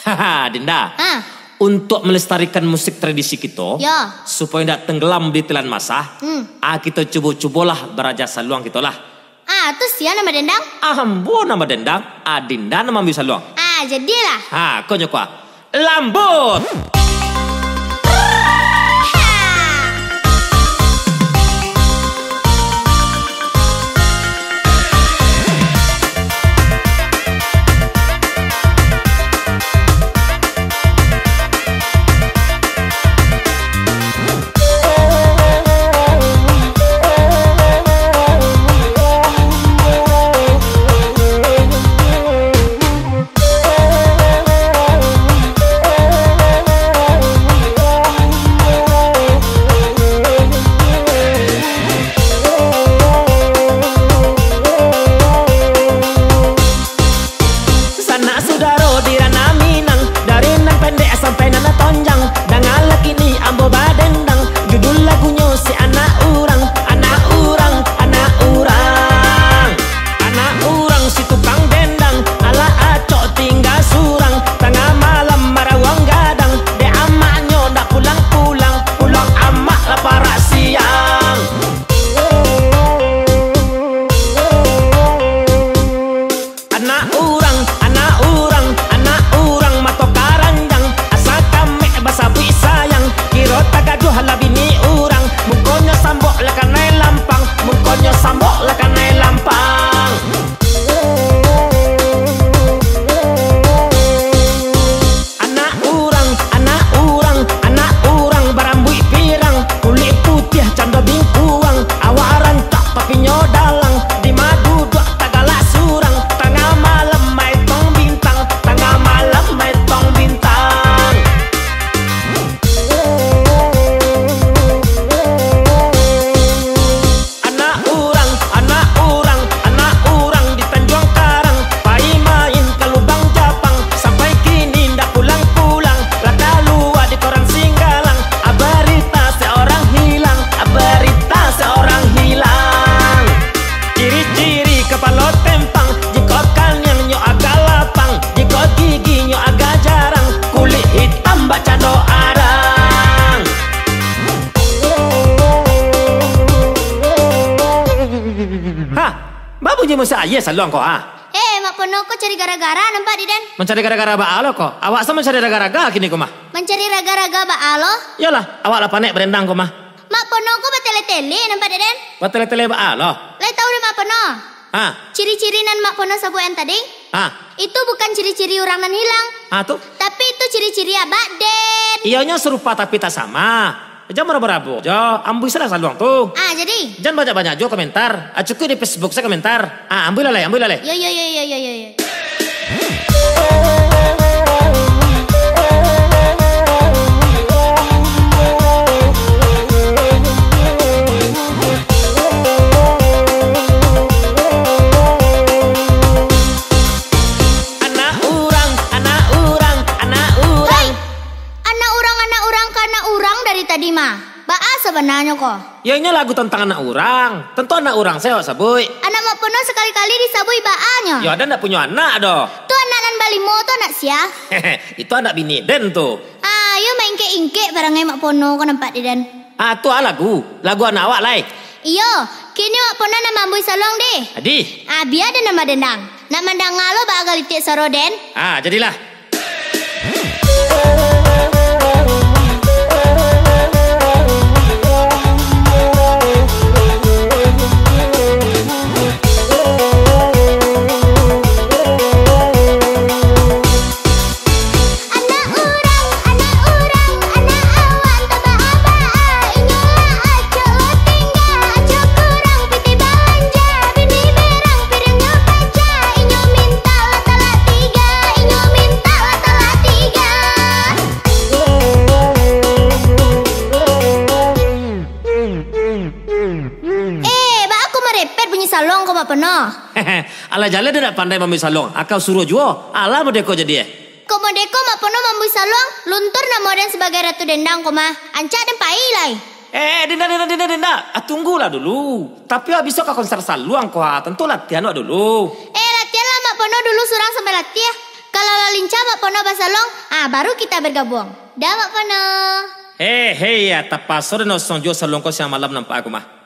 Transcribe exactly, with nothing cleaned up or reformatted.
Haha, Dinda. Ha. Untuk melestarikan musik tradisi kito, ya, supayo indak tenggelam di telan masa, hmm, ah, kito cubo-cubolah baraja saluang kito lah. Ah, tu sia nan badendang? Ah, ambo nan badendang, ah, Dinda nan maambiak saluang. Ah, jadilah. Ha, ko nyo ko ah. Lambut! Sanak sudaro di ranah Minang, dari nan pendek sampai nan tonjang, dangalah kini ambo badendang, judul lagunyo Si Anak Urang, Anak Urang, Anak Urang. Anak urang si tukang dendang, alah acok tingga surang, tangah malam marawang gadang, dek amaknyo ndak pulang-pulang, pulang amak lah parak siang. Anak urang, anak urang, anak urang mato karanjang, asa kamek basabuik sayang, kiro tagaduah lah bini urang, mukonyo sambok lah kanai lampang, mukonyo sambok lah kanai lampang. Anak urang, anak urang, anak urang barambuik pirang, kulik putiah cando bingkuang, awak rancak tapi nyo dalang, di ma duduak tagalak surang, tangah malam maetong bintang, tangah malam maetong bintang. Anak urang, anak urang, anak urang di Tanjuang Karang, pai main ka Lubang Japang, sampai kini ndak pulang-pulang, lah kalua di koran Singgalang, a barita seorang hilang, a barita seorang hilang. Ciri-ciri kapalo tempang, jikok kaniangnyo agak lapang, jikok giginyo agak jarang, kulik hitam bak cando arang. Ha, babunyi musik aia saluang ko, ha? Eh, Mak Pono ko cari gara-gara nampak di den. Mancari gara-gara baa lo ko? Awak sa mancari raga-raga kini ko mah. Mancari raga-raga baa lo? Yolah, awak lah panek barendang ko mah. Mak Pono ko batele-tele nampak di den. Batele-tele baa lo? Lai tahu dek Mak Pono? Ha. Ciri-ciri nan Mak Pono sabuikan tadi, ha, itu bukan ciri-ciri urang nan hilang. Ha, tu? Tapi itu ciri-ciri abak den. Iyonyo sarupa tapi tak sama. Jan barabo-rabo jo, ambuih salah saluang tu. Ah, jadi? Jan banyak-banyak jo komentar. Ah, cukuik di Facebook sajo komentar. Ah, ambuih lah lai, ambuih lah lai. Yo, yo, yo. Anak urang, anak urang, anak urang. Hei! Anak urang, anak urang ka anak urang dari tadi mah. Baa sabananyo ko? Yo, inyo lagu tantang anak urang. Tantu anak urang se awak sabuik. Anak Mak Pono sakali-kali disabuik baanyo. Yo, den ndak punyo anak doh. Tu anak nan balimo tu anak sia? Itu anak bini den tu. Ah, yo maingkek-ingkek parangai Mak Pono ko nampak di den. Ah, tu ah lagu. Lagu anak awak lai. Iyo, kini Mak Pono nan maambuih saluang deh. Adi. Ah, bia den nan badendang. Nak mandanga lo baa galitik suaro den? Ah, jadilah. Anak urang, anak urang, anak awak antah baa-baa, inyo lah acok lo tingga, acok kurang pitih balanja, bini berang piriang nyo kaca, inyo mintak lah talak tiga, inyo mintak lah talak tiga. Eh, baa ko marepet bunyi saluang ko, Mak Pono? Alah jaleh den ndak pandai maambuih saluang, aka suruah juo. Alah modeko jadi eh. Kok modeko Mak Pono maambuih saluang, luntur namo den sabagai Ratu Dendang ko mah. Ancak den pai lai. Eh, eh, Dinda, Dinda, Dinda, Dinda. Ah, tunggulah dulu. Tapi awak bisuak ka konser saluang ko ha, tantu latihan awak dulu. Eh, latihanlah Mak Pono dulu surang sampai latiah. Kalau lah lincah Mak Pono basaluang, ah, baru kita bergabung. Dah, Mak Pono. Hei, hei, ya, tapaso den osong juo saluang ko siang malam nampak aku mah.